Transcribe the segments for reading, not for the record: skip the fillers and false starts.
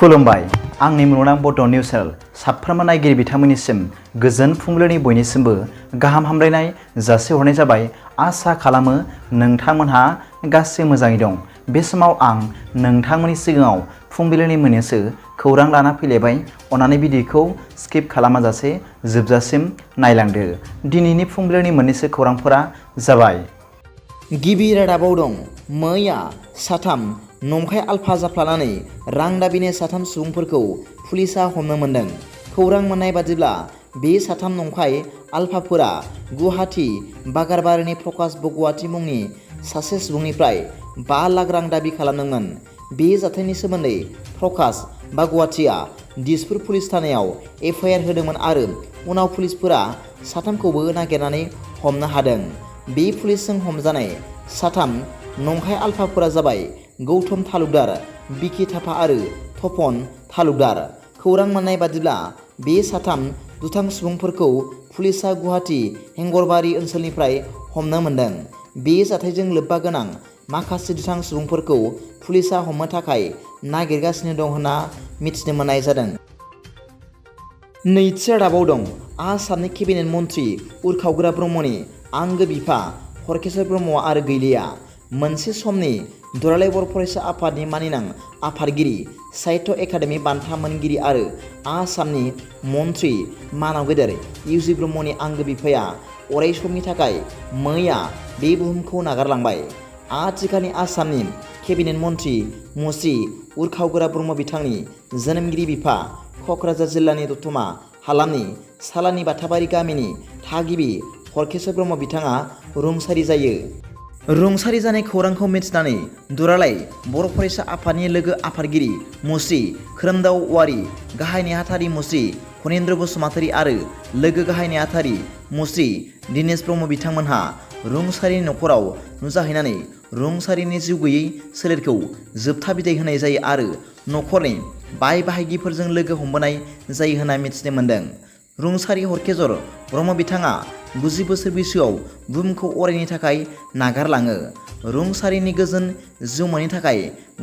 खुलुमबाय आंनि मुलुगनां बड' निउस चेनेल साफ्रोमबो नायगिरि बिथांमोननिसिम गोजोन फुंबिलिनि बयनिसिमबो गाहाम हामलायनाय जासिहरनाय जाबाय। आसा खालामो नोंथांमोनहा गासै मोजाङै दं। बे समाव आं नोंथांमोननि सिगाङाव फुंबिलिनि मोननैसो खौरां लाना फैलायबाय। अन्नानै भिडिअखौ स्किप खालामाजासे जोबजासिम नायलांदो। दिनैनि फुंबिलिनि मोननैसो खौरांफोरा जाबाय। गिबि रादाबाव दं। मैया साथाम नंखाय आलफा जाफ्लानानै रां दाबिनाय साथाम सुबुंफोरखौ पुलिसा हमनो मोन्दों। खौरां मोननाय बादिब्ला बे साथाम नंखाय आलफाफोरा गुवाहाटी बागारबारिनि प्रकाश बगुवाती मुंनि सासे सुबुंनिफ्राय 5 लाख रां दाबि खालामदोंमोन। बे जाथायनि सोमोन्दै प्रकाश बगुवातीआ दिसपुर पुलिस थानायाव एफआइआर होदोंमोन आरो उनाव पुलिसफोरा साथामखौबो नागिरनानै हमनो हादों। बे पुलिसजों हमजानाय साथाम नंखाय आलफाफोरा जाबाय गौतम तालुकदार, बिकि थापा आरो तपन तालुकदार। खौरां मोननाय बादिब्ला बे साथाम दुथां सुबुंफोरखौ पुलिसा गुवाहाटी हेंगरबारि ओनसोलनिफ्राय हमनो मोन्दों। बे जाथायजों लोब्बा गोनां माखासे दुथां सुबुंफोरखौ पुलिसा हमनो थाखाय नागिरगासिनो दं होनना मिथिनो मोननाय जादों। नैथि रादाबाव दं। आसामनि केबिनेट मन्त्रि उरखावग्रा ब्रह्मनि आंगो बिफा हरकेश्वर ब्रह्मआ आरो गैलिया। मोनसे समनि दुलाराय बर' फरायसा आफादनि मानिनां आफादगिरि, साहित्य एकाडेमि बान्था मोनगिरि आरो आसामनि मन्त्रि मानाव गेदेर इउजि ब्रह्मनि आंगो बिफाया अराय समनि थाखाय मैया बे बुहुमखौ नागारलांबाय। आथिखालनि आसामनि केबिनेट मन्त्रि मुस्रि उरखावग्रा ब्रह्म बिथांनि जोनोमगिरि बिफा क'क्राझार जिल्लानि दतमा हालामनि सालानि बाथाबारि गामिनि थागिबि हरकेश्वर ब्रह्म बिथाङा रुंसारि जायो। रुंसारि जानाय खौरांखौ मिथिनानै दुलाराय बर' फरायसा आफादनि लोगो आफादगिरि मुस्रि खोरोमदाव औवारि, गाहाय नेहाथारि मुस्रि फनेन्द्र बसुमतारी आरो लोगो गाहाय नेहाथारि मुस्रि दिनेश ब्रह्म बिथांमोनहा रुंसारिनि न'खराव नुजाहैनानै रुंसारिनि जिउ गैयै सोलेरखौ जोबथा बिदाय होनाय जायो आरो न'खरनि बाय बाहागिफोरजों लोगो हमबोनाय जायो होनना मिथिनो मोन्दों। रुंसारि हरकेश्वर ब्रह्म बिथाङा 90 बोसोर बैसोआव बुहुमखौ अरायनि थाखाय नागारलाङो। रुंसारिनि गोजोन जिउमानि थाखाय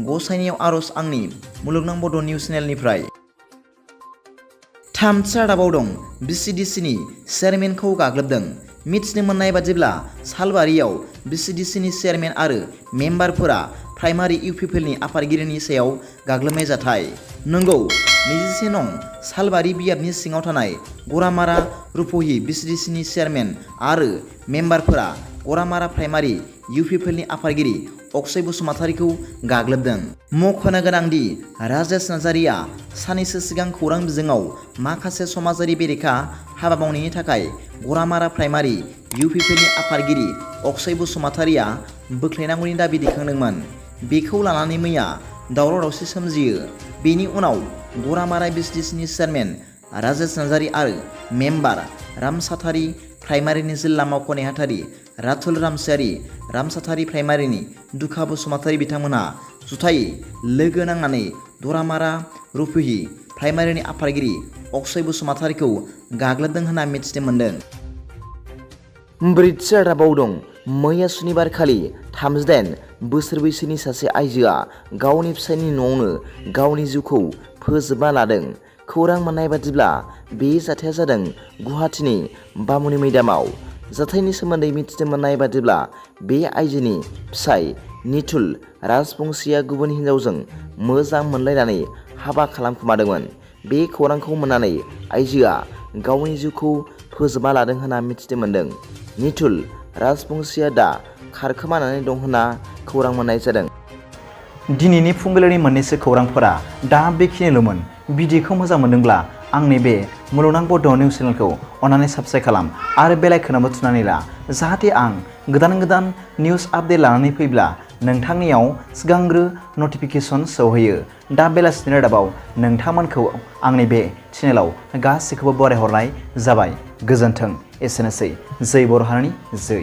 गसाइनियाव आर'ज आंनि मुलुगनां बड' निउस चेनेलनिफ्राय। थामथि रादाबाव दं। VCDCनि चेयारमेनखौ गाग्लोबदों। मिथिनो मोननाय बादिब्ला सालबारियाव VCDCनि चेयारमेन आरो मेम्बारफोरा प्राइमारि इउपिपिएलनि आफादगिरिनि सायाव गाग्लोबनाय जाथाय। नंगौ, 21 नं सालबारि बियाबनि सिङाव थानाय गरामारा रुपहि VCDCनि चेयारमेन आरो मेम्बारफोरा गरामारा प्राइमारि इउपिपिएलनि आफादगिरि अक्षय बसुमतारीखौ गाग्लोबदों। मख'नो गोनांदि राजेश नार्जारिया साननैसो सिगां खौरां बिजोङाव माखासे समाजारि बेरेखा हाबा मावनायनि थाखाय गरामारा प्राइमारि इउपिपिएलनि आफादगिरि अक्षय बसुमतारीया बोख्लायनांगौनि दाबि दैखांदोंमोन। बेखौ लानानै मैया दावराव दावसि सोमजियो। बेनि उनाव गरामारा VCDCनि चेयारमेन राजेश नार्जारि आरो मेम्बार रामसाथारि प्राइमारिनि जिल्ला मावख' नेहाथारि राथुल रामसियारि, रामसाथारि प्राइमारिनि दुखा बसुमतारी बिथांमोनहा जुथायै लोगो नांनानै गरामारा रुपहि प्राइमारिनि आफादगिरि अक्षय बसुमतारीखौ गाग्लोबदों होनना मिथिनो मोन्दों। ब्रैथि रादाबाव दं। मैया सुनिबारखालि 38 बोसोर बैसोनि सासे आइजोआ गावनि फिसायनि न'आवनो गावनि जिउखौ फोजोबना लादों। खौरां मोननाय बादिब्ला बे जाथाया जादों गुवाहाटीनि बामुनि मैदामाव। जाथायनि सोमोन्दै मिथिनो मोननाय बादिब्ला बे आइजोनि फिसाय निथुल राजबंसीया गुबुन हिन्जावजों मोजां मोनलायनानै हाबा खालामखुमादोंमोन। बे खौरांखौ मोननानै आइजोआ गावनि जिउखौ फोजोबना लादों होनना मिथिनो मोन्दों। निथुल राजबंसीया दा खारखोमानानै दं होनना खौरां मोननाय जादों। दिनैनि फुंबिलिनि मोननैसो खौरांफोरा दा बेखिनिल'मोन। भिडिअखौ मोजां मोनदोंब्ला आंनि बे मुलुगनां बड' निउस चेनेलखौ अन्नानै साबस्क्राइब खालाम आरो बेल आइकनआवबो थुनानै ला, जाहाथे आं गोदान निउस आपडेट लानानै फैब्ला नोंथांनियाव सिगांग्रो नटिफिकेसन सौहैयो। दा बेलासिनि रादाबाव नोंथांमोनखौ आंनि बे चेनेलाव गासैखौबो बरायहरनाय जाबाय। गोजोन्थों। एसेनोसै। जै बर' हारिनि जै।